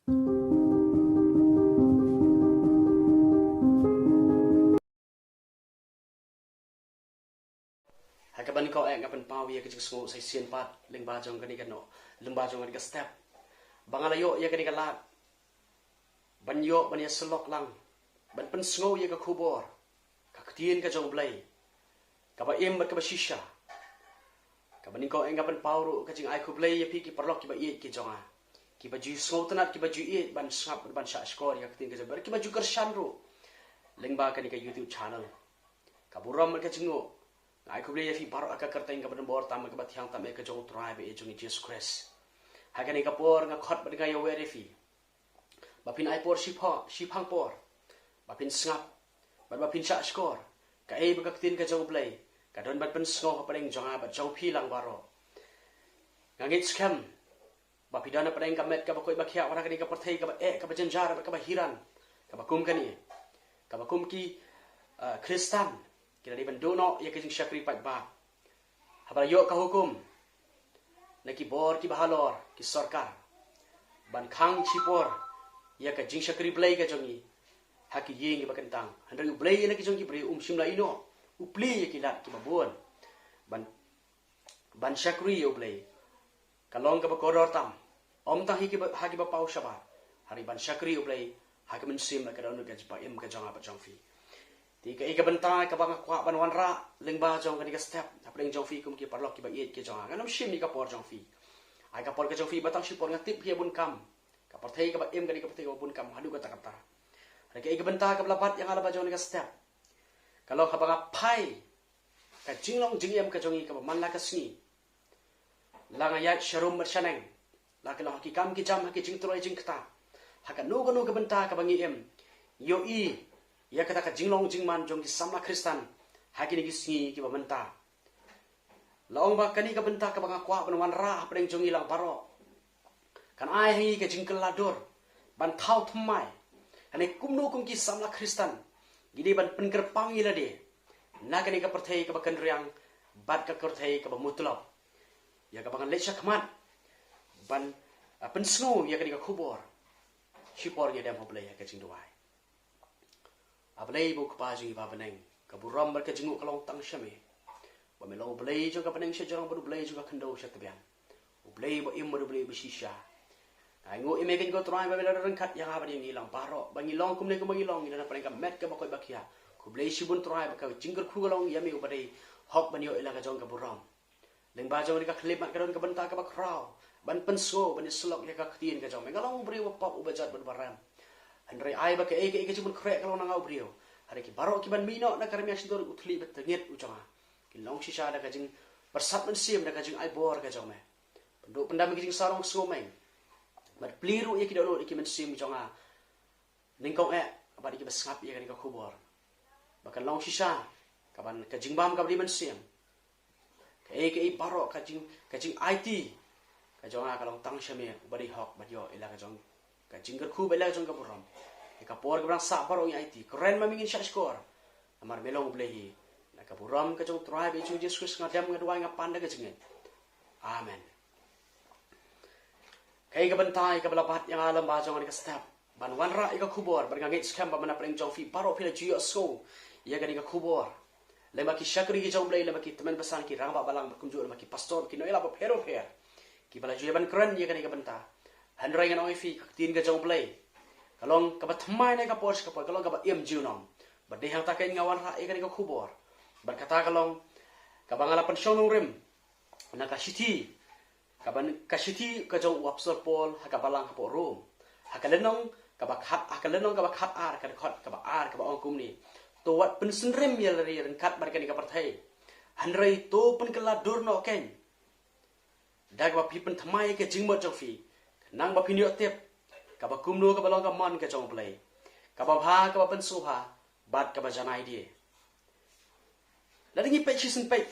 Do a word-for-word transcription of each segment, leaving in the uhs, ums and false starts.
Ha kaba nyngkong eh nga pynpaw ïa ka jingsngew sa shisien pat lyngba jong kane ka noh, lyngba jong kane ka step, ba nga la ïoh ïa kane ka lad ban ïoh ban ïasyllok lang, ban pynsngew ïa ka khubor, ka ktien ka jong U Blei, kaba im bad kaba shisha. Kaba nyngkong eh nga pynpaw ruh ka jingai khublei ïa phi ki paralok kiba ïeit ki jong nga, kiba ju sngewtynnat, kiba ju ïeit ban sngap, ban shahshkor ïa ka ktien ka jong U Blei, kiba ju kyrshan ruh lyngba kane ka YouTube channel. Ka burom bad ka jingnguh nga ai khublei ïa phi baroh ha ka kyrteng kaba donbor tam, kaba thiang tam eh, ka jong U Trai bad ïa jong ngi Jisu Khrist. Ha kane ka por nga khot bad nga ïawer ïa phi ba phin ai por shipha, shiphang por, ba phin sngap bad ba phin shahshkor kaei ba ka ktien ka jong U Blei ka don ban pynsngew hapdeng jong nga bad jong phi lang baroh. Nga ngeit skhem ba phi don hapdeng ka met kaba koit ba khiah, wat ha kane ka pyrthei kaba eh, kaba jynjar bad kaba hiran, kaba kum kane, kaba kum ki, eh, Khristan ki la dei ban duh noh ïa ka jingshakri paidbah haba la ïoh ka hukum na ki bor kiba halor, ki sorkar, ban khang shipor ïa ka jingshakri Blei ka jong ngi ha ki ïing kiba kyntang. Hynrei U Blei ïa la ki jong ki briew um shym la ïehnoh, u plie ïa ki lad kiba bun ban, ban shakri ïa U Blei. Ka long kaba kordor tam, ym tang ha kiba, ha kiba paw shabar, hynrei ban shakri ïa U Blei ha ka mynsiem bad ka dohnud kaba im ka jong nga bad jong phi. Te kaei ka bynta kaba nga kwah ban wanrah lyngba jong kane ka step hapdeng jong phi kum ki paralok kiba ïeit ki jong nga? Ngan ym shim ïa ka por jong phi. Ai ka por ka jong phi ba tang shipor, nga tip phi ïa bun kam. Ka pyrthei kaba im ka dei ka pyrthei kaba bun kam haduh katta katta. Hynrei kaei ka bynta kaba la bat ïa nga lyngba jong kane ka step ka long haba nga phai ka jinglong jingim ka jong ngi kaba man la ka sngi, la nga ïaid sharum bad shaneng, la ka long ha ki kam ki jam, ha ki jingtrei jingktah, ha kano kano ka bynta kaba ngi im, ïohi ïa kata ka jinglong jingman jong ki samla Khristan ha kine ki sngi kiba mynta. La ong ba kane ka bynta kaba nga kwah ban wanrah hapdeng jong ngi lang baroh kan ai ha ngi ka jingkylla dur ban thaw thymmai lane kumno kum ki samla Khristan ngi dei ban pynkyrpang ïa lade na kane ka pyrthei kaba kynriang bad ka pyrthei kaba mutlop, ïa kaba ngan leit shakhmat ban, ah, pynsngew ïa kane ka khubor. Shipor ngi dem ha U Blei ha ka jingduwai. A Blei ba U Kpa jong ngi ba ha bneng, ka burom bad ka jingnguh ka long tang sha me. Ba me long U Blei jong ka bneng sha jrong bad U Blei jong ka khyndew sha tbian. U Blei ba im bad U Blei ba shisha. Nga ainguh ïa me keiñ ko Trai ba me la ryngkat ïa nga bad ïa ngi lang baroh, ba ngi long kumne kumba ngi long, ngi don hapdeng ka met kaba koit ba khiah. Khublei shibun Trai ba ka jingkyrkhu ka long ïa me uba dei hok ban ïoh ïa la ka jong ka burom. Lyngba jong kane ka khyllipmat ka don ka bynta kaba khraw ban pynsngew, ban ïasyllok ïa ka ktien ka jong me. Nga long u briew ba pop, uba jot bad uba rem. Hynrei ai ba kaei kaei ka jingpynkhreh ka long na nga u briew. Hynrei ki baroh kiban mih noh na ka rmiang shyntur u thylliej bad tyngit u jong nga, kin long shisha da ka jingpyrsad mynsiem, da ka jingai bor ka jong me. Pynduh pyndam ïa ki jingsarong sngewmeng bad plie ruh ïa ki dohnud ïa ki mynsiem jong nga. Nyngkong eh bad ïa kiba sngap ïa kane ka khubor, ba kan long shisha kaban ka jingbam kaba dei mynsiem. Kaei kaei baroh ka jing, ka jingaiti ka jong nga ka long tang sha me uba dei hok bad ïoh ïa la ka jong ka jingkyrkhu bad ïa la ka jong ka burom. Ïa ka por kaba dang sah baroh ngi aiti, kren ma me ngin shahshkor. Namar me long U Blei hi. Na ka burom ka jong U Trai bad U Jisu Khrist nga dem, nga duwai, nga pan da ka jingngeit. Amen. Kaei ka bynta ïa kaba la bat ïa nga lyngba jong kane ka step ban wanrah ïa ka khubor, bad nga ngeit skhem ba mynta pyrshah jong phi baroh phi la ju ïohsngew ïa kane ka khubor lyngba ki shakri ki jong U Blei, lyngba ki tymmen basan, ki rangbah balang, bad kumjuh lyngba ki pastor, ki nongïalam bapher bapher kiba la ju ïa ban kren ïa kane ka bynta. Hynrei ngan ong ïa phi, ka ktien ka jong U Blei ka long kaba thymmai na ka por sha ka por, ka long kaba im junom. Bad dei hangta keiñ nga wanrah ïa kane ka khubor, bad kata ka long kaba nga la pynshong nongrim na ka shithi, kaba, ka shithi ka jong u Apostol Paul ha ka balang hapoh Rom, ha ka lynnong kaba khat, ha ka lynnong kaba khat ar, ka dkhot kaba ar, kaba ong kumne: To wat pynsynrim ïa lade ryngkat bad kane ka pyrthei, hynrei to pynkylla dur noh keiñ da kaba phi pynthymmai ïa ka jingmut jong phi, khnang ba phin ïoh tip kaba kumno kaba long ka mon ka jong U Blei, kaba bha, kaba pynsngewbha, bad kaba janai de. Lada ngi peit shisien peit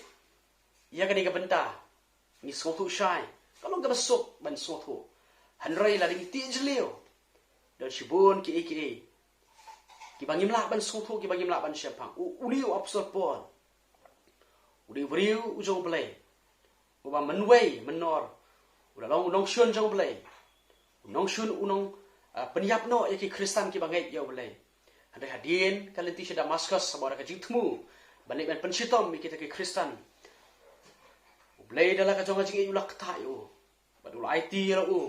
ïa kane ka bynta, ngi sngewthuh shai, ka long kaba suk ban sngewthuh. Hynrei lada ngi tih jylliew, don shibun kiei kiei kiba ngim lah ban sngewthuh, kiba ngim lah ban shemphang. U, une u Apostol Paul u dei u briew u jong U Blei, uba mynwei mynnor u la long u nongshun jong U Blei, u nongshun, u nong, ah, pynïap noh ïa ki Khristan kiba ngeit ïa U Blei. Hynrei hadien ka lynti sha Damaskus, ha bor ka jingthmu ban leit ban pynshitom ïa kita ki Khristan, U Blei da la ka jong ka jingïeit u la ktah ïa u, bad u la aiti ïa u,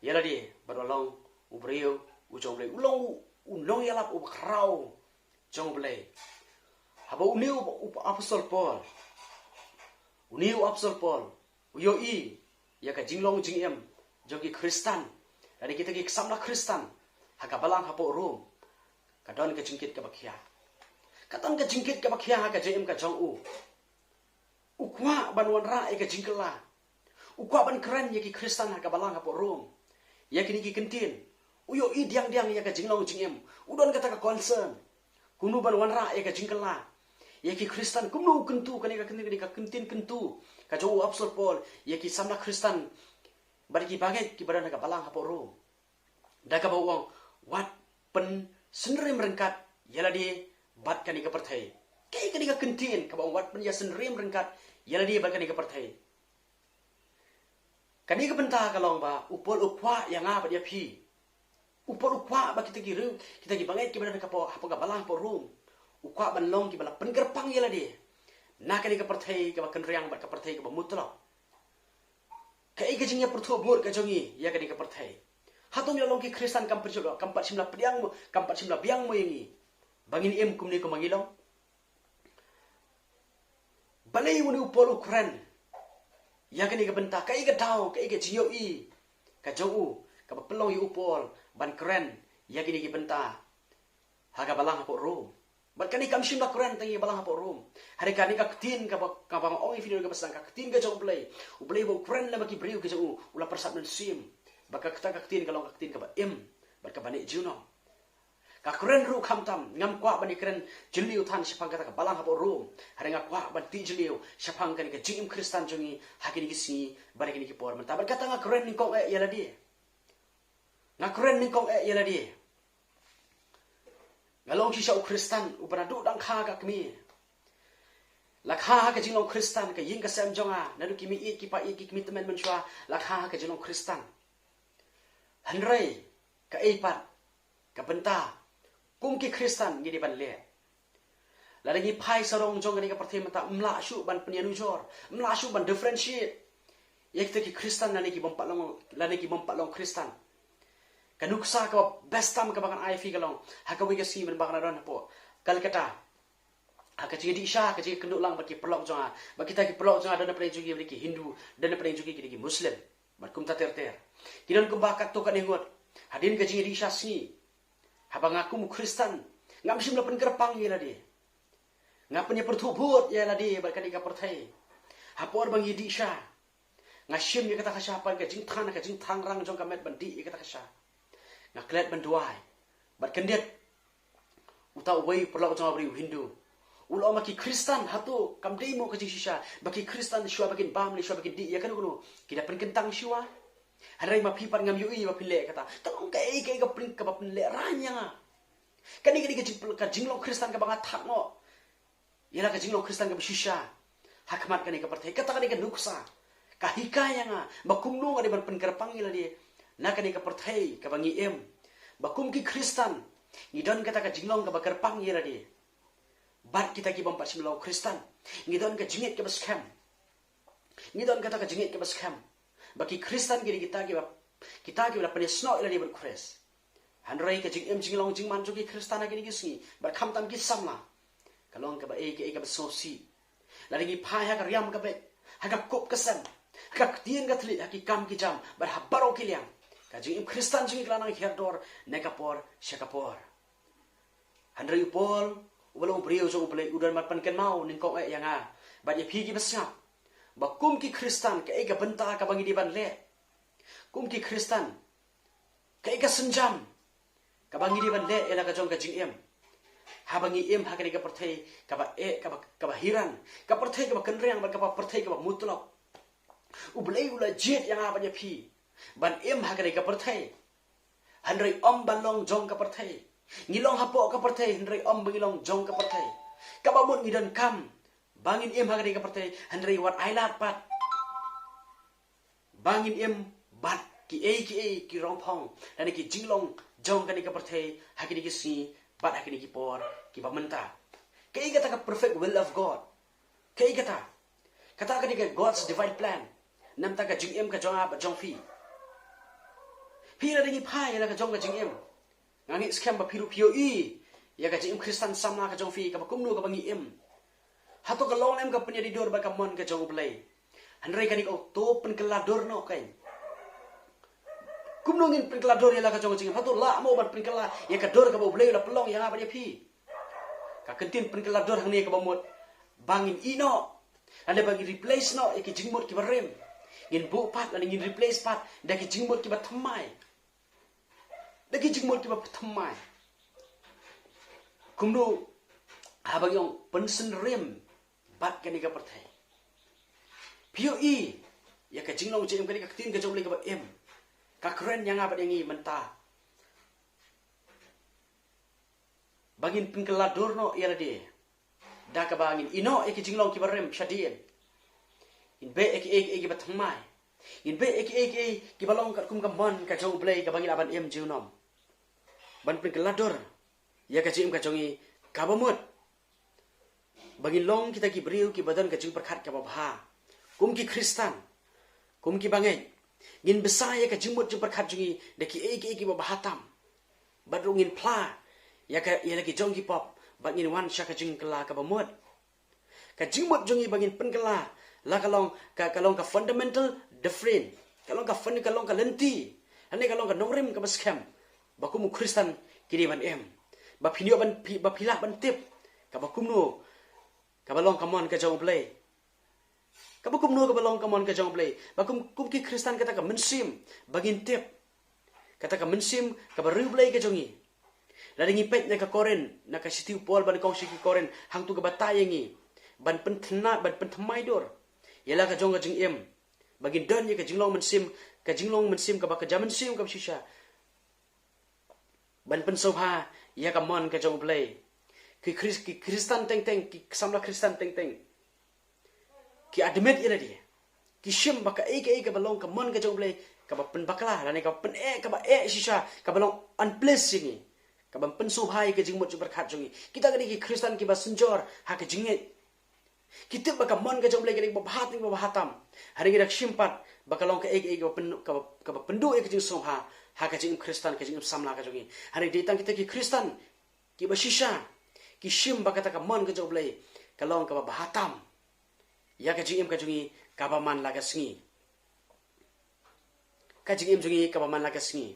ïa lade, bad u long u briew u jong U Blei, u long u, u nongïalap uba khraw jong U Blei. Haba une u, u apostol Paul, une u apostol Paul u ïohi ïa ka jinglong jingim jong ki Khristan, lane kita ki samla Khristan ha ka balang hapoh Rom, ka don ka jingkit kaba khia. Ka don ka jingkit kaba khia ha ka jingim ka jong u. U kwah ban wanrah ïa ka jingkylla. U kwah ban kren ïa ki Khristan ha ka balang hapoh Rom ïa kine ki kyntien. U ïohi diang diang ïa ka jinglong jingim. U don kata ka concern. Kumno ban wanrah ïa ka jingkylla ïa ki Khristan. Kumno u kyntu kane ka kyntien, kane ka kyntien kyntu ka jong u apostol Paul ïa ki samla Khristan bad ki bangeit kiba don ha ka balang hapoh Rom. Da kaba u ong, wat pynsynrim ryngkat ïa lade bad kane ka pyrthei. Kaei kane ka kyntien kaba u ong wat pynïasynrim ryngkat ïa lade bad kane ka pyrthei? Kane ka bynta ka long ba u Paul u kwah ïa nga bad ïa phi. U Paul u kwah ba kita ki riew, kita ki bangeit kiba don hapoh, hapoh ka balang hapoh Rom, u kwah ban long kiba la pynkyrpang ïa lade na kane ka pyrthei kaba kynriang bad ka pyrthei kaba mutlop. Kaei ka jingïapyrthuh bud ka jong ngi ïa kane ka pyrthei? Hato ngi la long ki Khristan kam pat shym la, kam pat shym la pdiang mo, kam pat shym la biang mo ïa ngi ba ngin im kumne kumba ngi long? Balei une u Paul u kren ïa kane ka bynta? Kaei ka daw, kaei ka jingïohi ka jong u kaba pynlong ïa u Paul ban kren ïa kane ka bynta ha ka balang hapoh Rom? Bad kane kam shym la kren tang ïa balang hapoh Rom. Hynrei kane ka ktien kaba, kaba nga ong ïa phi naduh kaba sdang, ka ktien ka jong U Blei, U Blei ba u kren lem bad ki briew ki jong u, u la pyrsad mynsiem ba kata ka ktien ka long ka ktien kaba im bad kaba neh junom. Ka kren ruh khamtam, ngam kwah ban ïakren jylliew than shaphang kata ka balang hapoh Rom. Hynrei nga kwah ban tih jylliew shaphang kane ka jingim Khristan jong ngi ha kine ki sngi bad ha kine ki por mynta. Bad kata nga kren nyngkong eh ïa lade. Nga kren nyngkong eh ïa lade. Nga long shisha u Khristan uba naduh dang kha ka kmie. La kha ha ka jinglong Khristan, ka ïing ka sem jong nga, naduh ki mei ïeit ki pa ïeit, ki kmie tymmen mynshuwa, la kha ha ka jinglong Khristan. Hynrei kaei pat ka bynta kum ki Khristan ngi dei ban leh? Lada ngi phai sarong jong kane ka pyrthei mynta, ym lah shuh ban pynïanujor, ym lah shuh ban differentiate ïa kita ki Khristan lane ki bym pat long, lane ki bym pat long Khristan. Ka nuksa kaba best tam kaba ngan ai ïa phi ka long, ha kawei ka sngi mynba nga la don hapoh Calcutta, ha ka jingïadih sha, ka jingïakynduh lang bad ki paralok jong nga. Bad kita ki paralok jong nga don napdeng jong ki ki Hindu, don napdeng jong ki ki Muslim, bad kumta ter ter. Ki don kumba katto katne ngut. Hadien ka jingïadih sha sngi, haba nga kum u Khristan, ngam shym la pynkyrpang ïa lade. Nga pynïapyrthuh bud ïa lade bad kane ka pyrthei. Ha por ba ngi ïadih sha, nga shim ïa kata ka sha, pat ka jingthan, ka jingthangrang jong ka met ban dih ïa kata ka sha. Nga klet ban duwai. Bad kyndit, uta uwei u paralok jong nga, u briew Hindu, u la ong ma, ki Khristan hato kam dei mo ka jingshisha ba ki Khristan shuwa ba kin bam ne shuwa ba kin dih ïa kano kano ki da pynkyntang shuwa? Hynrei ma phi pat ngam ïohi ba phi leh kata. Ka long kaei kaei ka pyn, kaba pynlehraiñ ïa nga. Kane ka dei ka jing, ka jinglong Khristan kaba nga thad noh ïa la ka jinglong Khristan kaba shisha ha khmat kane ka pyrthei. Kata ka dei ka nuksa ka hikai ïa nga ba kumno nga dei ban pynkyrpang ïa lade na kane ka pyrthei kaba ngi im. Ba kum ki Khristan ngi don kata ka jinglong kaba kyrpang ïa lade bad kita ki bym pat shym la long Khristan. Ngi don ka jingngeit kaba skhem. Ngi don kata ka jingngeit kaba skhem ba ki Khristan ki dei kita kiba, kita kiba la pynïasnoh ïa lade bad u Khrist. Hynrei ka jingim jinglong jingman jong ki Khristan ha kine ki sngi bad khamtam ki samla, ka long kaba ei kaei kaba sngewsih. Lada ngi phai ha ka riam ka beit, ha ka kup ka sem, ha ka ktien ka thylliej, ha ki kam ki jam bad ha baroh ki liang, ka jingim Khristan jong ngi ka la nang hiar dor na ka por sha ka por. Hynrei u Paul, uba long u briew jong U Blei, u don ban pynkynmaw nyngkong eh ïa nga bad ïa phi kiba sngap ba kum ki Khristan kaei ka bynta kaba ngi dei ban leh? Kum ki Khristan kaei ka sienjam kaba ngi dei ban leh ïa la ka jong ka jingim haba ngi im ha kane ka pyrthei kaba eh, kaba, kaba hiran, ka pyrthei kaba kynriang bad ka pyrthei kaba mutlop? U Blei u la jied ïa nga bad ïa phi ban im ha kane ka pyrthei, hynrei ym ban long jong ka pyrthei. Ngi long hapoh ka pyrthei hynrei ym ba ngi long jong ka pyrthei. Kaba mut ngi donkam ba ngin im ha kane ka pyrthei, hynrei wat ai lad pat ba ngin im bad ki ei ki ei ki rongphong lane ki jinglong jong kane ka pyrthei ha kine ki sngi bad ha kine ki por kiba mynta. Kaei kata ka perfect will of God? Kaei kata? Kata kane ka God's divine plan. Namar ka jingim ka jong nga bad jong phi. Phi la dang ïa phai la ka jong ka jingim. Nga ngeit skhem ba phi ruh phi ïohi ïa ka jingim Khristan samla ka jong phi kaba kumno kaba ngi im. Hato ka long lem ka pynïadei dur bad ka mon ka jong U Blei? Hynrei kane ka to pynkylla dur noh kein. Kumno ngin pynkylla dur ïa la ka jong ka jingim? Hato lah mo ban pynkylla ïa ka dur kaba U Blei u la pynlong ïa nga bad ïa phi? Ka kyntien pynkylla dur hangne kaba mut ba ngin ïeh noh lane ba ngin replace noh ïa ki jingmut kiba rim. Ngin buh pat lane ngin replace pat da ki jingmut kiba thymmai. Da ki jingmut kiba thymmai. Kumno haba ngi ong pynsynrim bad kane ka pyrthei? Phi ïohi ïa ka jinglong jingim, kane ka ktien ka jong U Blei kaba im ka kren ïa nga bad ïa ngi mynta ba ngin pynkylla dur noh ïa lade da kaba ngin ïeh noh ïa ki jinglong kiba rim shadien. Ngin beh ïa ki ei ki ei kiba thymmai. Ngin beh ïa ki ei ki ei kiba long katkum ka mon ka jong U Blei kaba ngi lah ban im junom. Ban pynkylla dur ïa ka jingim ka jong ngi kaba mut ba ngin long kita ki briew kiba don ka jingpyrkhat kaba bha. Kum ki Khristan, kum ki bangeit, ngin bsa ïa ka jingmut jingpyrkhat jong ngi da ki ei ki ei kiba bha tam. Bad ruh ngin phla ïa ka, ïa la ki jong ki pop bad ngin wan sha ka jingkylla kaba mut. Ka jingmut jong ngi ba ngin pynkylla la ka long ka, ka long ka fundamental different. Ka long ka fun-, ka long ka lynti. Lane ka long ka nongrim kaba skhem ba kum u Khristan ki dei ban im. Ba phi ïoh ban phi, ba phi lah ban tip kaba kumno kaba long ka mon ka jong U Blei. Kaba kumno kaba long ka mon ka jong U Blei? Ba kum, kum ki Khristan kata ka mynsiem ba ngin tip. Kata ka mynsiem kaba riewblei ka jong ngi. Lada ngi peit na ka Korinth, na ka shithi u Paul ban kong sha ki Korinth, hangto ka batai ïa ngi ban pynthymmai, ban pynthymmai dur ïa la ka jong ka jingim. Ba ngin don ïa ka jinglong mynsiem, ka jinglong mynsiem kaba, ka ja mynsiem kaba shisha. Ban pynsngewbha ïa ka mon ka jong U Blei. Ki Khris-, ki Khristan teng teng, ki samla Khristan teng teng ki admit ïa lade. Ki shim ba kaei kaei kaba long ka mon ka jong U Blei kaba pynbakla, lane kaba pyneh, kaba eh shisha, kaba long unpleasant ïa ngi. Kaba pynsngewbha ïa ka jingmut jingpyrkhat jong ngi. Kita ki dei ki Khristan kiba synjor ha ka jingngeit. Ki tip ba ka mon ka jong U Blei ka dei kaba bha, ka dei kaba bha tam. Hynrei ngi da shim pat ba ka long kaei kaei kaba pyn-, kaba, kaba pynduh ïa ka jingsngewbha ha ka jingim Khristan, ka jingim samla ka jong ngi. Hynrei dei tang kita ki Khristan kiba shisha ki shim ba kata ka mon ka jong U Blei ka long kaba bha tam ïa ka jingim ka jong ngi kaba man la ka sngi. Ka jingim jong ngi kaba man la ka sngi.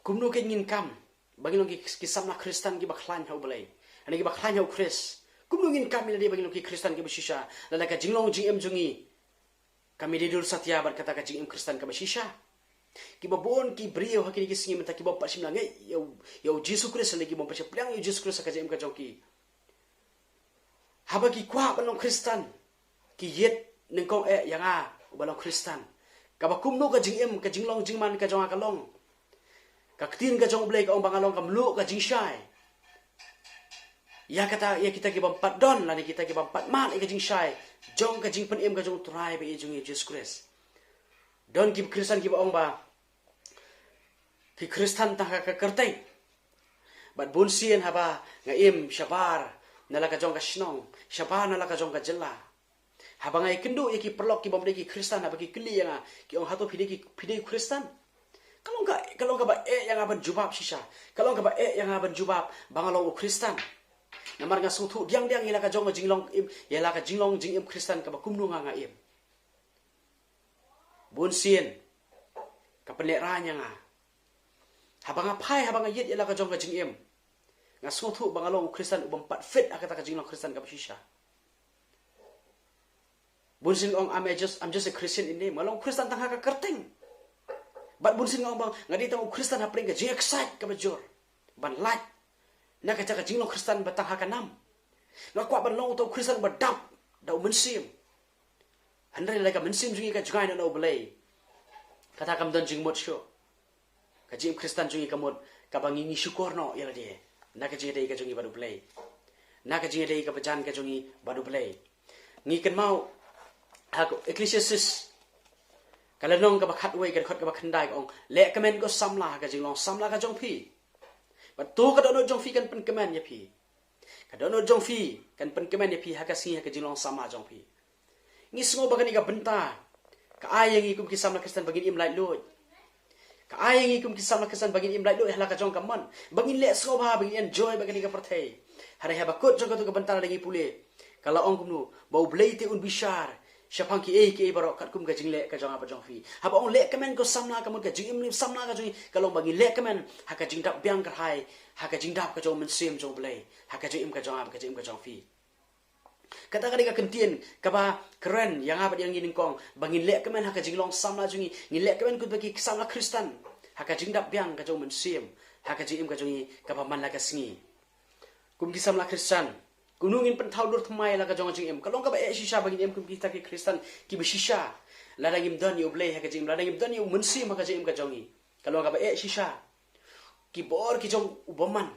Kumno kein ngin kam ba ngin long ki, ki samla Khristan kiba khlaiñ ha U Blei, lane kiba khlaiñ ha U Khrist? Kumno ngin kam ïa lade ba ngin long ki Khristan kiba shisha? Lada ka jinglong jingim jong ngi kam ïadei dur satia bad kata ka jingim Khristan kaba shisha. Kiba bun ki briew ha kine ki sngi mynta kibym pat shym la ngeit ïa U, ïa U Jisu Khrist, lane kibym pat shym pdiang ïa U Jisu Khrist ha ka jingim ka jong ki. Haba ki kwah ban long Khristan, ki ïit nyngkong eh ïa nga uba long Khristan. Kaba kumno ka jingim, ka jinglong jingman ka jong nga ka long? Ka ktien ka jong U Blei ka ong ba nga long ka mluh ka jingshai ïa kata, ïa kita kibym pat don, lane kita kibym pat mad ïa ka jingshai jong ka jingpynim ka jong U Trai bad ïa jong ngi U Jisu Khrist. Don ki Khristan kiba ong ba ki Khristan tang ha ka kyrteng. Bad bunsien haba nga im shabar na la ka jong ka shnong, shabar na la ka jong ka jylla, haba nga ïakynduh ïa ki paralok kibym dei ki Khristan, haba ki kylli ïa nga, ki ong, hato phi dei ki, phi dei Khristan? Ka long ka, ka long kaba eh ïa nga ban jubab shisha. Ka long kaba eh ïa nga ban jubab ba nga long u Khristan. Namar nga sngewthuh diang diang ïa la ka jong ka jinglong im, ïa la ka jinglong jingim Khristan kaba kumno nga nga im. Bunsien ka pynlehraiñ ïa nga. Haba nga phai, haba nga ïit ïa la ka jong ka jingim, nga sngewthuh ba nga long u Khristan ubym pat fit ha kata ka jinglong Khristan kaba shisha. Bunsien nga ong, I'm a just, I'm just a Christian in name. Nga long u Khristan tang ha ka kyrteng. Bad bunsien nga ong ba nga dei tang u Khristan hapdeng ka jingexcite kaba jur ban lait na kata ka jinglong Khristan ba tang ha ka nam. Nga kwah ban long uta u Khristan ba dap da u Mynsiem. Hynrei lada ka mynsiem jong ngi ka jngai noh na U Blei, kata kam don jingmut shuh. Ka jingim Khristan jong ngi ka mut kaba ngi, ngi shukor noh ïa lade na ka jingïadei ka jong ngi bad U Blei, na ka jingïadei kaba jan ka jong ngi bad U Blei. Ngi kynmaw ha ka Ecclesiastes, Ka lynnong kaba khatwei, ka dkhot kaba khyndai ka ong, leh kmen ko samla ha ka jinglong samla ka jong phi. Bad to ka dohnud jong phi kan pynkmen ïa phi. Ka dohnud jong phi kan pynkmen ïa phi ha ka sngi ha ka jinglong samla jong phi. Ngi sngew ba kane ka bynta ka ai ïa ngi kum ki samla Khristan ba ngin im laitluid. Ka ai ïa ngi kum ki samla Khristan ba ngin im laitluid ha la ka jong ka mon, ba ngin leh sngewbha, ba ngin enjoy bad kane ka pyrthei. Hynrei haba kut jong kato ka bynta lada ngi pule, ka la ong kumno, ba U Blei te un bishar shaphang kiei kiei baroh katkum ka jingleh ka jong nga bad jong phi. Haba ong leh kmen ko samla, ka mut ka jingim samla ka jong ngi ka long ba ngin leh kmen ha ka jingdap biang kyrhai, ha ka jingdap ka jong U Mynsiem jong U Blei, ha ka jingim ka jong nga bad ka jingim ka jong phi. Kata ka dei ka kyntien kaba kren ïa nga bad ïa ngi nyngkong, ba ngin leh kmen ha ka jinglong samla jong ngi, ngin leh kmen kum ki samla Khristan ha ka jingdap biang ka jong U Mynsiem, ha ka jingim ka jong ngi kaba man la ka sngi. Kum ki samla Khristan, kumno ngin pynthaw dur thymmai la ka jong ka jingim? Ka long kaba eh shisha ba ngin im kum kita ki Khristan kiba shisha. Lada ngim don ïa U Blei ha ka jingim, lada ngim don ïa U Mynsiem ha ka jingim ka jong ngi, ka long kaba eh shisha. Ki bor ki jong u bymman,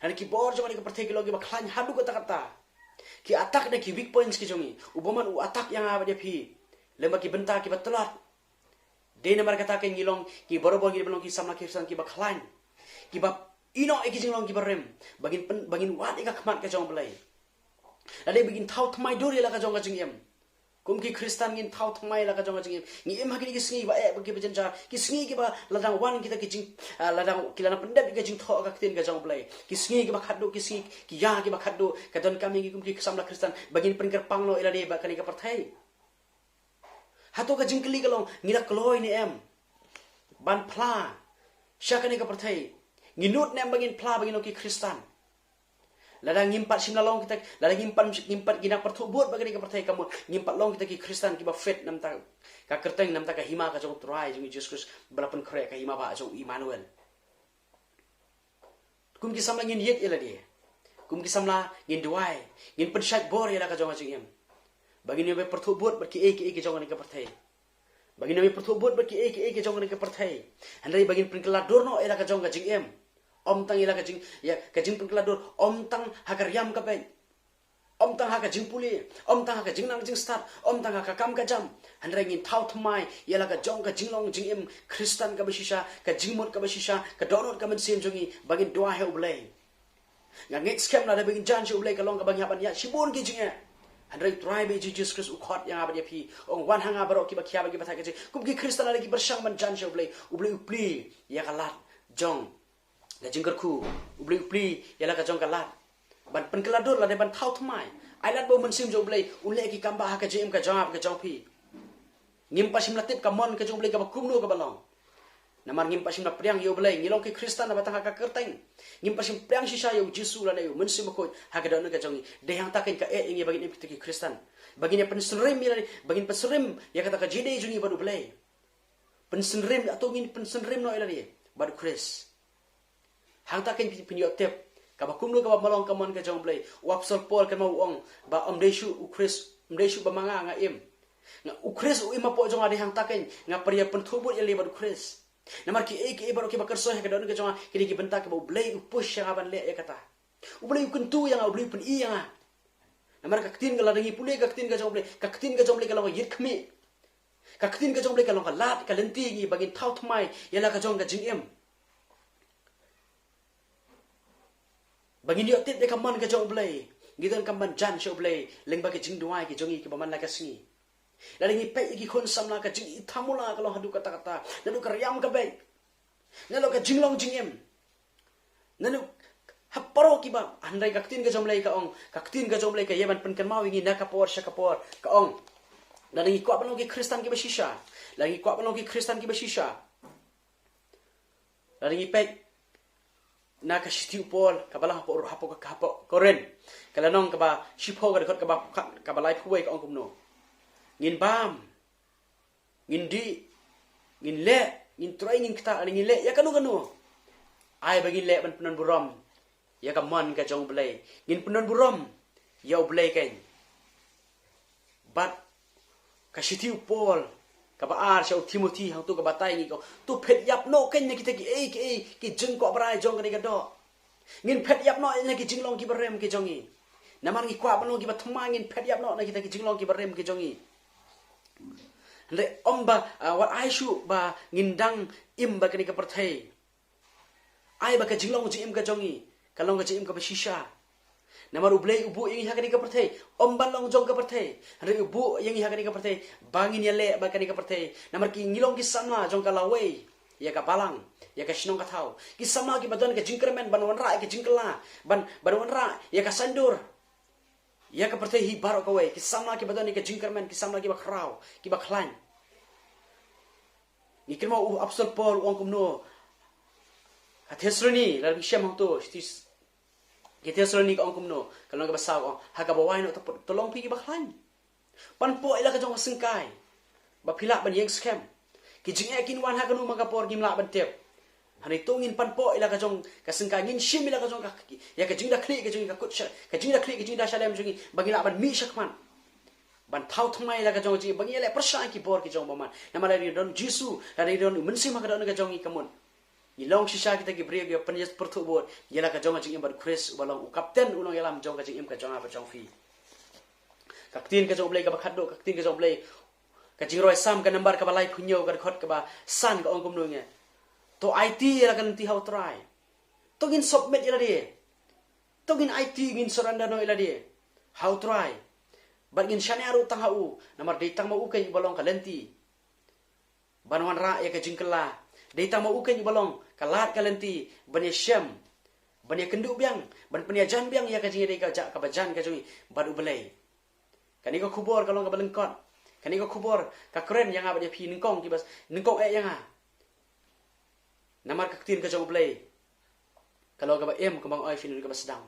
lane ki bor jong kane ka pyrthei ki long kiba khlaiñ haduh katta katta. Ki attack da ki weak points ki jong ngi. U bymman u attack ïa nga bad ïa phi lyngba ki bynta kiba tlot. Dei namar kata ka ngi long ki, barabor ngi long ki samla Khristan kiba khlaiñ, kiba ïehnoh ïa ki jinglong kiba rim, ba ngin pyn, ba ngin wad ïa ka khmat ka jong U Blei. Lada ba ngin thaw thymmai dur ïa la ka jong ka jingim. Kum ki Khristan ngin thaw thymmai la ka jong ka jingim. Ngi im ha kine ki sngi ba eh, ba kiba jynjar, ki sngi kiba la dang wan kita ki jing, ah, la dang, ki la dang pyndep ïa ka jingthoh ka ktien ka jong U Blei. Ki sngi kiba khatduh, ki sngi ki ïa kiba khatduh, ka donkam ïa ngi kum ki samla Khristan ba ngin pynkyrpang noh ïa lade bad kane ka pyrthei. Hato ka jingkylli ka long, ngi la kloi ne em ban phla sha kane ka pyrthei? Ngi nud ne em ba ngin phla ba ngin long ki Khristan? Lada ngim pat shym la long kita, lada ngim pat, ngim pat, ngi nang pyrthuh bud bad kane ka pyrthei, ka mut ngim pat long kita ki Khristan kiba fit na ka bynta ka kyrteng, na ka bynta ka hima ka jong U Trai jong ngi Jisu Khrist ba la pynkhreh, ka hima ba jong Immanuel. Kum ki samla ngin ïeit ïa lade. Kum ki samla ngin duwai, ngin pynshait bor ïa la ka jong ka jingim. Ba ngin ym pyrthuh bud bad kiei kiei ki jong kane ka pyrthei. Ba ngin ym pyrthuh bud bad kiei kiei ki jong kane ka pyrthei. Hynrei ba ngin pynkylla dur noh ïa la ka jong ka jingim. Ym tang ïa la ka jing, ïa ka jingpynkylla dur, ym tang ha ka riam ka beit, ym tang ha ka jingpule, ym tang ha ka jingnang jingstad, ym tang ha ka kam ka jam. Hynrei ngin thaw thymmai ïa la ka jong ka jinglong jingim Khristan kaba shisha, ka jingmut kaba shisha, ka dohnud ka mynsiem jong ngi, ba ngin duwai ha U Blei. Nga ngeit skhem lada ba ngin jan sha U Blei ka long kaba ngi hap ban ïaid shibun ki jingeh. Hynrei U Trai ba Jisu Khrist u khot ïa nga bad ïa phi, u ong, wan ha nga baroh kiba khia bad kiba thait ka jingim. Kum ki Khristan lada ki pyrshang ban jan sha U Blei, U Blei u plie ïa ka lad jong ka jingkyrkhu. U Blei u plie ïa la ka jong ka lad ban pynkylla dur lane ban thaw thymmai. Ai lad ba U Mynsiem jong U Blei un leh ki kam ba ha ka jingim ka jong nga bad ka jong phi. Ngim pat shym la tip ka mon ka jong U Blei kaba kumno kaba long. Namar ngim pat shym la pdiang ïa U Blei, ngi long ki Khristan naba tang ha ka kyrteng. Ngim pat shym pdiang shisha ïa U Jisu lane ïa U Mynsiem Bakhuid ha ka dohnud ka jong ngi. Dei hangta keiñ ka eh ïa ngi ba ngin im kita ki Khristan, ba ngin ïa pynsyriem ïa lade, ba ngin pynsyriem ïa kata ka jingïadei jong ngi bad U Blei. Pynsyriem, hato ngin pynsyriem noh ïa lade bad U Khrist? Hangta keiñ phin, phin ïoh tip kaba kumno kaba long ka mon ka jong U Blei. U Apostol Paul kynmaw u ong ba ym dei shuh U Khrist, ym dei shuh ba ma nga nga im. Nga, U Khrist u im hapoh jong nga. Dei hangta keiñ nga pyrshang pynthuh bud ïa lade bad U Khrist. Namar kiei kiei baroh kiba kyrsoi ha ka dohnud ka jong nga, ki dei ki bynta kiba U Blei u push ïa nga ban leh ïa kata. U Blei u kyntu ïa nga, U Blei u pyni ïa nga. Namar ka ktien ka, lada ngi pule ka ktien ka jong U Blei, ka ktien ka jong U Blei ka long ka ïit khmih. Ka ktien ka jong U Blei ka long ka lad, ka lynti ïa ngi ba ngin thaw thymmai ïa la ka jong ka jingim. Ba ngin ïoh tip ïa ka mon ka jong U Blei, ngi donkam ban jan sha U Blei lyngba ki jingduwai ki jong ngi kiba man la ka sngi. Lada ngi peit ïa ki khun samla, ka jingithamula ka long haduh katta katta, naduh ka riam ka beit, naduh ka jinglong jingim, naduh ha baroh kiba, hynrei ka ktien ka jong U Blei ka ong, ka ktien ka jong U Blei ka ïa ban pynkynmaw ïa ngi na ka por sha ka por, ka ong, lada ngi kwah ban long ki Khristan kiba shisha, lada ngi kwah ban long ki Khristan kiba shisha, lada ngi peit na ka shithi u Paul kaba la hapoh, hapoh, hapoh Korinth, ka lynnong kaba shiphew, ka dkhot kaba, kaba laiphew wei, ka ong kumno: Ngin bam, ngin dih, ngin leh, ngin trei, ngin ktah, lane ngin leh ïa kano kano, ai ba ngin leh ban pyndon burom ïa ka mon ka jong U Blei. Ngin pyndon burom ïa U Blei keiñ. Bad ka shithi u Paul kaba ar sha u Timothi hangto ka batai ïa ngi, ka ong, to phet ïap noh keiñ na kita kiei kiei ki jingkwah brai jong kane ka doh. Ngin phet ïap noh na ki jinglong kiba rim ki jong ngi. Namar ngi kwah ban long kiba thymmai, ngin phet ïap noh na kita ki jinglong kiba rim ki jong ngi. Hynrei ym ba, ah, wat ai shuh ba ngin dang im bad kane ka pyrthei. Ai ba ka jinglong jingim ka jong ngi ka long ka jingim kaba shisha. Namar U Blei u buh ïa ngi ha kane ka pyrthei ym ban long jong ka pyrthei. Hynrei u buh ïa ngi ha kane ka pyrthei ba ngin ïaleh bad kane ka pyrthei. Namar ki ngi long ki samla jong ka lawei ïa ka balang, ïa ka shnong ka thaw. Ki samla kiba don ka jingkyrmen ban wanrah ïa ka jingkylla, ban, ban wanrah ïa ka saiñdur. Ïa ka pyrthei hi baroh kawei, ki samla kiba don ïa ka jingkyrmen, ki samla kiba khraw, kiba khlaiñ. Ngi kynmaw u Apostol Paul u ong kumno ha Thessaloni, lada phi shem hangto, shitis. Ki Thessaloni ka ong kumno, ka lynnong kaba saw ka ong, ha kaba wai noh to, to long phi kiba khlaiñ. Pynpoh ïa la ka jong ka syngkai ba phi lah ban ïeng skhem. Ki jingeh kin wan ha kano ma ka por ngim lah ban tip. Hynrei to ngin pynpoh ïa la ka jong ka syngkai, ngin shim ïa la ka jong ka, ïa ka jingda khlieh ka jong ngi, ka kut sha, ka jingda khlieh ka jingda shalem jong ngi ba ngin lah ban mih shakhmat. Ban thaw thymmai ïa la ka jong ka jingim, ba ngin ïaleh pyrshah ki bor ki jong u bymman. Namar lada ngi don Jisu, lada ngi don u Mynsiem ha ka dohnud ka jong ngi ka mut ngi long shisha kita ki briew kiba pynïasyrthut bud ïa la ka jong ka jingim bad Khrist uba long u kapten, u nongïalam jong ka jingim ka jong nga bad jong phi. Ka ktien ka jong U Blei kaba khatduh, ka ktien ka jong U Blei, ka Jingrwai Salm ka nambar kaba laiphew hynñiew, ka dkhot kaba san ka ong kumno ngi. To aiti ïa la ka lynti ha U Trai. To ngin submit ïa lade. To ngin aiti, ngin surrender noh ïa lade ha U Trai. Bad ngin shaniah ruh tang ha u, namar dei tang ma u keiñ uba long ka lynti ban wanrah ïa ka jingkylla. Dei tang ma u keiñ uba long ka lad ka lynti ban ïashem, ban ïakynduh biang, ban pynïajan biang ïa ka jingïadei ka ja, kaba jan ka jong ngi bad U Blei. Kane ka khubor ka long kaba lyngkot. Kane ka khubor ka kren ïa nga bad ïa phi nyngkong kiba, nyngkong eh ïa nga. Namar ka ktien ka jong U Blei ka long kaba im, kaba ong oi phi, kaba sdang.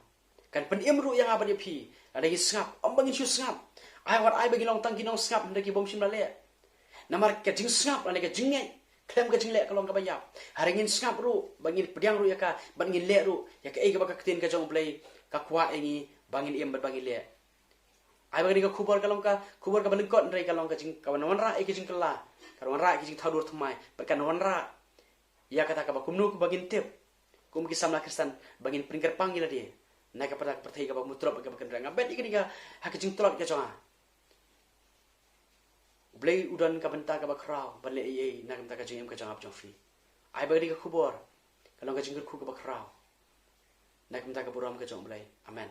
Kan pynim ruh ïa nga bad ïa phi lada ngin sngap, ym ba ngin shu sngap. Ai wat ai ba ngin long tang ki nongsngap hynrei ki bym shym la leh. Namar ka jingsngap lane ka jingngeit khlem ka jingleh ka long kaba ïap. Hynrei ngin sngap ruh, ba ngin pdiang ruh ïa ka, bad ngin leh ruh ïa kaei kaba ka ktien ka jong U Blei ka kwah ïa ngi ba ngin im bad ba ngin leh. Ai ba kane ka khubor ka long ka khubor kaba lyngkot hynrei ka long ka jing, ka wanrah ïa ka jingkylla, ka wanrah ïa ka jingthaw dur thymmai, bad ka wanrah ïa kata kaba kumno ba ngin tip kum ki samla Khristan, ba ngin pynïakyrpang ïa lade na ka pyrthei, ka pyrthei kaba mutrop, kaba kynrang. Nga bet ïa kane ka ha ka jingtlot ka jong nga. U Blei u don ka bynta kaba khraw ban leh ei ei na ka bynta ka jingim ka jong nga bad jong phi. Ai ba kane ka khubor ka long ka jingkyrkhu kaba khraw na ka bynta ka burom ka jong U Blei. Amen.